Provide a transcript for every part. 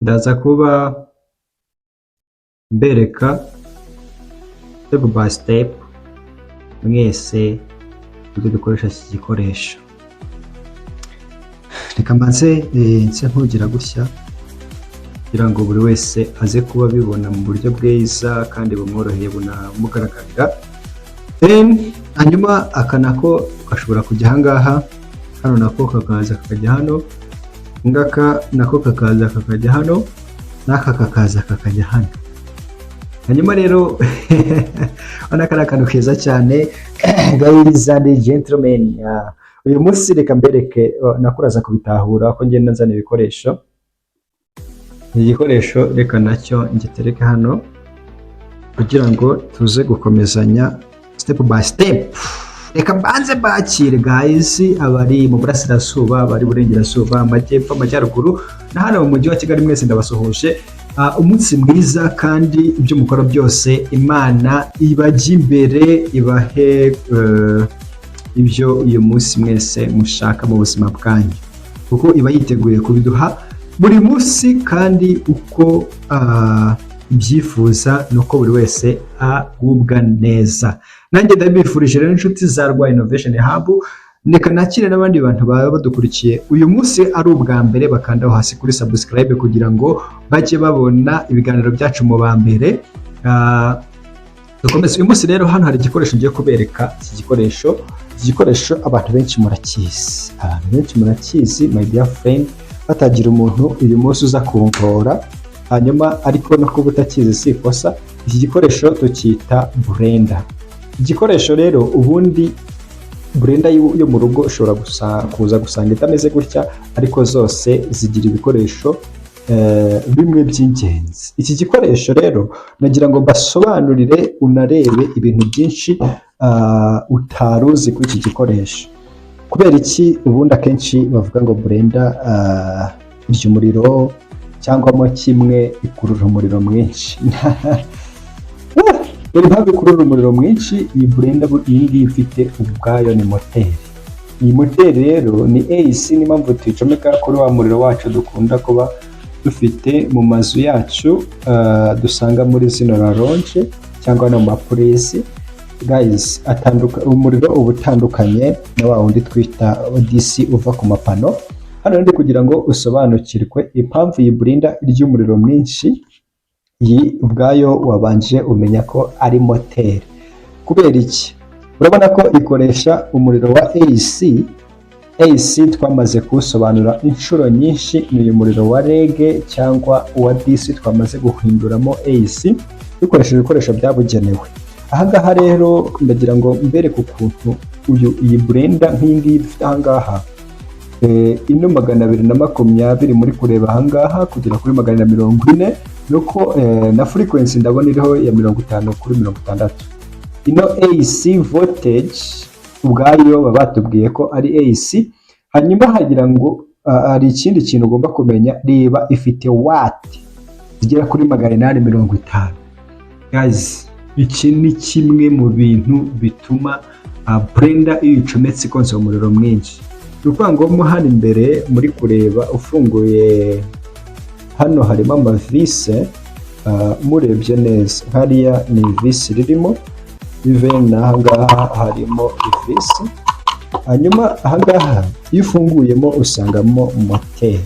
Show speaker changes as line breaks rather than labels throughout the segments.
Ndaza kuba mbereka step by step mwese uburyo dukoresha iki gikoresho. Reka mbanze nse nkugira gutya kugira ngo buri wese aze kuba abibona mu buryo bwiza kandi bumworoheye, bunamugaragarira. Then hanyuma aka nako gashobora kujya ahangaha, hano nako kakaza kakajya hano, ngaka nako kakaza kakajya hano, n'aka kakaza kakajya hano. Hanyuma rero urabona ko ari akantu keza cyane. Guys and gentlemen, uyu munsi reka mbereke, nako uraza kubitahura ko ngenda nzana ibikoresho. Iki gikoresho reka nacyo ngitereke hano kugira ngo tuze gukomezanya step by step. Reka mbanze mbakire guys, abari mu burasirazuba, abari burengerazuba, amajyepfo, amajyaruguru na hano mu mujyi wa Kigali, mwese ndabasuhuje. Umunsi mwiza, kandi ibyo mukora byose Imana ibajye imbere, ibahe ibyo uyu munsi mwese mushaka mu buzima bwanyu, kuko iba yiteguye kubiduha buri munsi, kandi uko ibyifuza ni uko buri wese agubwa neza. Nanjye ndabifurije rero, inshuti za Rwa Innovation Hub. Reka nakire n'abandi bantu baba badukurikiye uyu munsi ari ubwa mbere, bakandaho hasi kuri subscribe kugira ngo bajye babona ibiganiro byacu mu ba mbere. Dukomeze. Uyu munsi rero hano hari igikoresho ngiye kubereka. Iki gikoresho abantu benshi murakizi, abantu benshi murakizi, my dear friend. Hatagira umuntu uyu munsi uza kumpora hanyuma, ariko no kuba utakizi si ikosa. Iki gikoresho tucyita blender. Igikoresho rero, ubundi blender yo mu rugo ushobora gusa kuza gusanga itameze gutya, ariko zose zigira ibikoresho bimwe by'ingenzi. Iki gikoresho rero nagira ngo mbasobanurire, unarebe ibintu byinshi utari uzi kuri iki gikoresho. Kubera iki ubundi akenshi bavuga ngo blender irya umuriro, cyangwa mo kimwe ikurura umuriro mwinshi? Dore impamvu ikurura umuriro mwinshi. Iyi blender, iyi ngiyi ifite ubwayo ni moteri. Iyi moteri rero ni AC, niyo mpamvu tuyicomeka kuri wa muriro wacu dukunda kuba dufite mu mazu yacu, dusanga muri zino rallonge cyangwa no mu mapurizi. Guys, umuriro uba utandukanye na wa wundi twita DC uva ku mapano. Hano ndi kugira ngo usobanukirwe impamvu iyi blender irya umuriro mwinshi. Iyi ubwayo wabanje umenya ko ari moteri. Kubera iki? Urabona ko ikoresha umuriro wa AC. AC twamaze kuwusobanura inshuro nyinshi, ni uyu muriro wa REG cyangwa uwa DC twamaze guhinduramo AC dukoresheje ibikoresho byabugenewe. Ahangaha rero ndagira ngo mbereke ukuntu iyi blender nk'iyi ngiyi dufite ahangaha, ino 220 muri kureba ahangaha kugera kuri 440, nuko na frequency ndabona iriho ya 50 kuri 60. Ino AC voltage ubwayo baba batubwiye ko ari AC. Hanyuma hagira ngo hari ikindi kintu ugomba kumenya. Reba, ifite watt zigera kuri 850. Guys, iki ni kimwe mu bintu bituma blender iyo uyicometse ikonsoma umuriro mwinshi. Ni ukuvuga ngo mo hano imbere muri kureba, ufunguye hano harimo amavise. Murebye neza hariya ni ivisi ririmo, even n'aha ngaha harimo ivisi. Hanyuma aha ngaha iyo ufunguyemo usangamo moteri.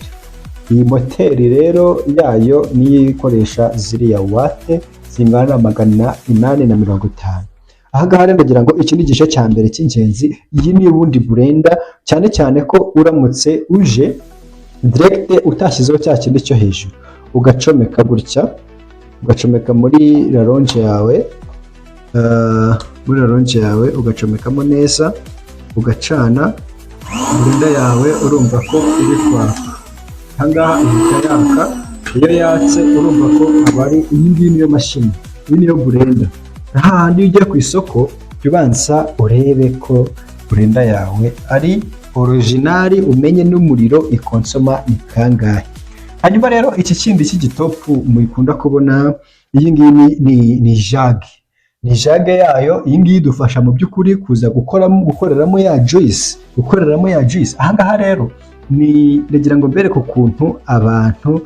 Iyi moteri rero yayo niyo ikoresha ziriya watt zingana na 850. Aha ngaha rero ndagira ngo iki ni igice cya mbere cy'ingenzi. Iyi ni ubundi blender, cyane cyane ko uramutse uje direct utashyizeho cya kindi cyo hejuru, ugacomeka gutya, ugacomeka muri rallonge yawe, muri rallonge yawe ugacomekamo neza, ugacana blender yawe, urumva ko iri kwaka. Aha ngaha ihita yaka. Iyo yatse urumva ko aba ari iyi ngiyi, niyo mashini, iyi niyo blender. Hahandi iyo ugiye ku isoko, jya ubanza urebe ko blender yawe ari original, umenye n'umuriro ikonsoma ni kangahe. Hanyuma rero iki kindi cy'igitopu mukunda kubona, iyi ngiyi ni jug, ni jug yayo. Iyi ngiyi idufasha mu by'ukuri kuza gukoramo, gukoreramo ya juice, gukoreramo ya juice. Aha ngaha rero ni ndagira ngo mbereke ukuntu abantu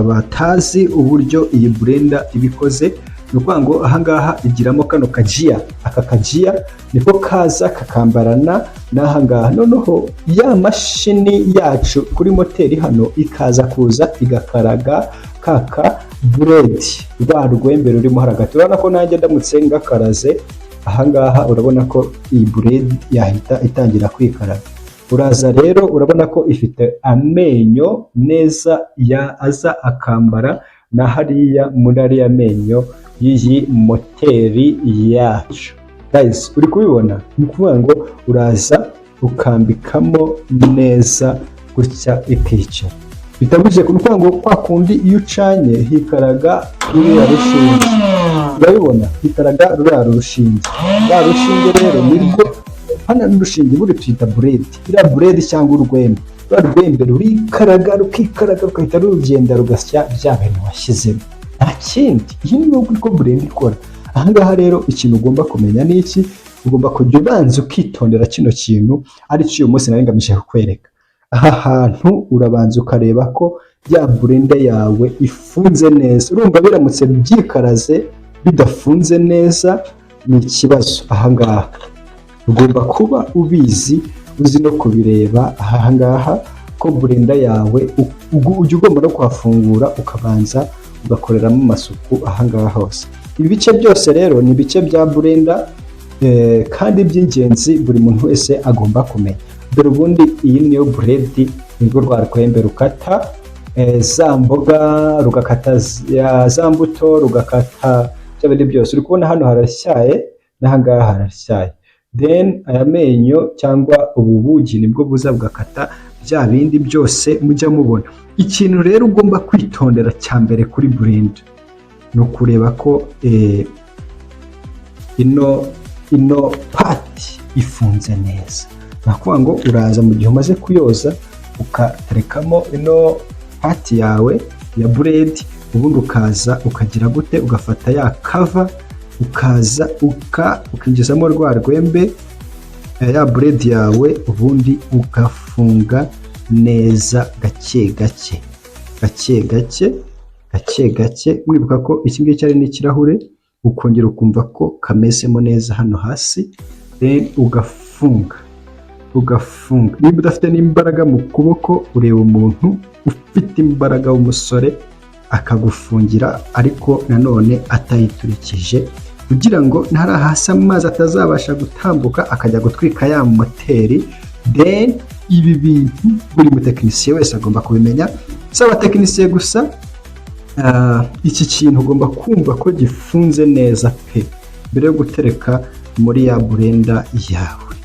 batazi uburyo iyi blender iba ikoze. Ni ukuvuga ngo ahangaha igiramo kano kajiya. Aka kajiya niko kaza kakambarana n'ahangaha, noneho ya mashini yacu kuri moteri hano ikaza kuza igakaraga kaka blade, rwa rwembe rurimo hagati. Urabona ko nanjye ndamutse ngakaraze ahangaha, urabona ko iyi blade yahita itangira kwikaraga. Uraza rero, urabona ko ifite amenyo neza ya aza akambara na hariya muri ariya menyo y'iyi moteri yacu. Guys, uri kubibona? Ni ukuvuga ngo uraza ukambikamo neza gutya, ikicara bitabujije. Ni ukuvuga ngo kwa kundi iyo ucanye hikaraga ruriya rushinge, urabibona, hikaraga ruriya rushinge. Ruriya rushinge rero nirwo hano, n'urushinge buri tuyita blade, iriya blade cyangwa urwembe. Ruriya rwembe rurikaraga, rukikaraga, rugahita rugenda rugasya bya bintu washyizemo, nta kindi. Iyi ni uko blender ikora. Ahangaha rero ikintu ugomba kumenya ni iki? Ugomba kujya ubanza ukitondera kino kintu, aricyo uyu munsi nari ngamije kukwereka. Aha hantu urabanza ukareba ko ya blender yawe ifunze neza. Urumva biramutse byikaraze bidafunze neza ni ikibazo. Ahangaha ugomba kuba ubizi, uzi no kubireba ahangaha ko blender yawe ujya ugomba no kuhafungura, ukabanza ugakoreramo amasuku ahangaha hose. Ibi bice byose rero ni ibice bya blender kandi by'ingenzi buri muntu wese agomba kumenya. Dore ubundi iyi niyo blade, nirwo rwa rwembe rukata za mboga, rugakata za mbuto, rugakata bya bindi byose. Uri kubona hano harasyaye n'ahangaha harasyaye. Then aya menyo cyangwa ubu bugi nibwo buza bugakata bya bindi byose mujya mubona. Ikintu rero ugomba kwitondera cya mbere kuri blender ni ukureba ko ino part ifunze neza. Ni ukuvuga ngo uraza mu gihe umaze kuyoza, ukaterekamo ino part yawe ya blade, ubundi ukaza ukagira gute? Ugafata ya cover, ukaza ukinjizamo rwa rwembe, ya blade yawe, ubundi ugafunga neza gake gake, gake gake, gake gake, wibuka ko iki ngiki ari n'ikirahure. Ukongera ukumva ko kamezemo neza hano hasi, then ugafunga, ugafunga. Niba udafite n'imbaraga mu kuboko, ureba umuntu ufite imbaraga w'umusore akagufungira, ariko nanone atayiturikije, kugira ngo ntari hasi amazi atazabasha gutambuka akajya gutwika ya moteri. Then ibi bintu buri mutekinisiye wese agomba kubimenya, si abatekinisiye gusa. Iki kintu ugomba kumva ko gifunze neza pe mbere yo gutereka muri ya blender yawe.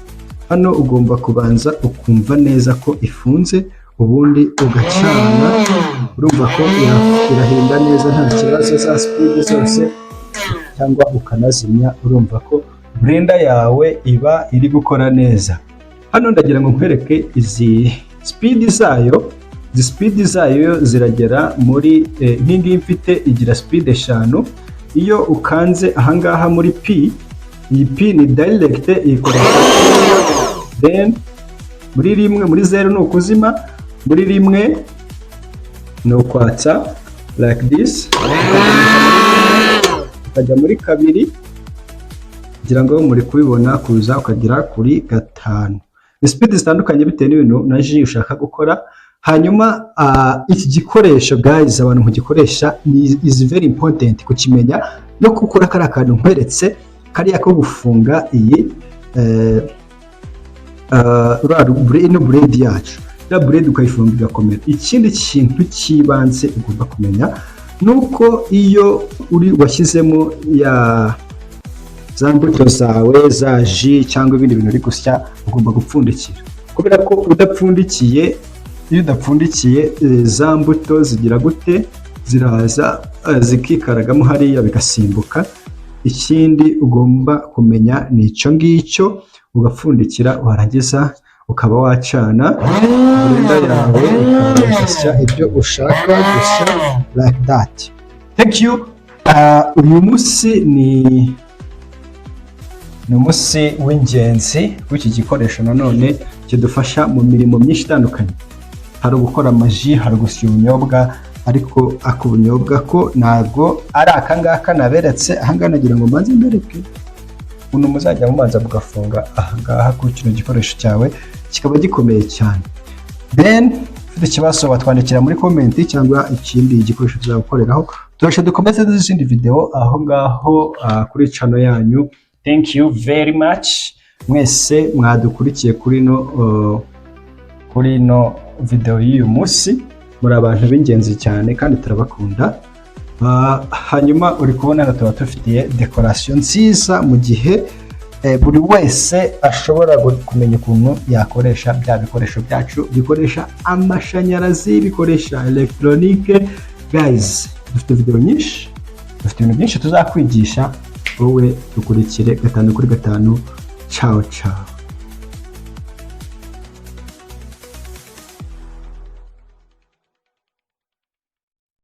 Hano ugomba kubanza ukumva neza ko ifunze, ubundi ugacana. Urumva ko irahinda neza nta kibazo, za speed zose, cyangwa ukanazimya. Urumva ko blender yawe iba iri gukora neza. Hano ndagira ngo nkwereke izi speed zayo. Izi speed zayo ziragera muri nk'iyi mfite igira speed 5. Iyo ukanze ahangaha muri P, iyi P ni direct iyikoresha. Then muri rimwe, muri 0 ni ukuzima, muri 1 ni ukwatsa, like this. Ukajya muri 2, kugira ngo muri kubibona, kuza ukagera kuri 5. Ni speed zitandukanye bitewe n'ibintu na jus ushaka gukora. Hanyuma iki gikoresho guys, abantu mugikoresha, ni is very important kukimenya no gukora kariya kantu nkweretse, kariya ko gufunga iyi ino blade yacu, iriya blade ukayifunga igakomera. Ikindi kintu cy'ibanze ugomba kumenya ni uko iyo uri washyizemo ya za mbuto zawe, za jus cyangwa ibindi bintu uri gusya, ugomba gupfundikira, kubera ko udapfundikiye, iyo udapfundikiye, za mbuto zigira gute? Ziraza zikikaragamo hariya bigasimbuka. Ikindi ugomba kumenya ni icyo ngicyo, ugapfundikira, warangiza ukaba wacana blender yawe, ugasya ibyo ushaka gusya, like that. Thank you. Uyu munsi ni umunsi w'ingenzi w'iki gikoresho nanone kidufasha mu mirimo myinshi itandukanye. Hari ugukora amaji, hari ugusya ubunyobwa, ariko ako bunyobwa ko ntabwo ari akangaka naberetse ahangaha. Nagira ngo mbanze mbereke ukuntu muzajya mubanza mugafunga ahangaha kuri kino gikoresho cyawe, kikaba gikomeye cyane. Then ufite ikibazo watwandikira muri comment cyangwa ikindi gikoresho tuzagukoreraho. Turasha dukomeze n'izindi video aho ngaho kuri channel yanyu. Thank you very much mwese mwadukurikiye kuri no video y'uyu munsi. Muri abantu b'ingenzi cyane kandi turabakunda. Hanyuma uri kubona tuba tufitiye decoration nziza mu gihe buri wese ashobora kumenya ukuntu yakoresha bya bikoresho byacu bikoresha amashanyarazi, bikoresha elegitoronike. Guys, dufite video nyinshi, dufite ibintu byinshi tuzakwigisha. Wowe dukurikire gatanu kuri gatanu. Ciao ciao.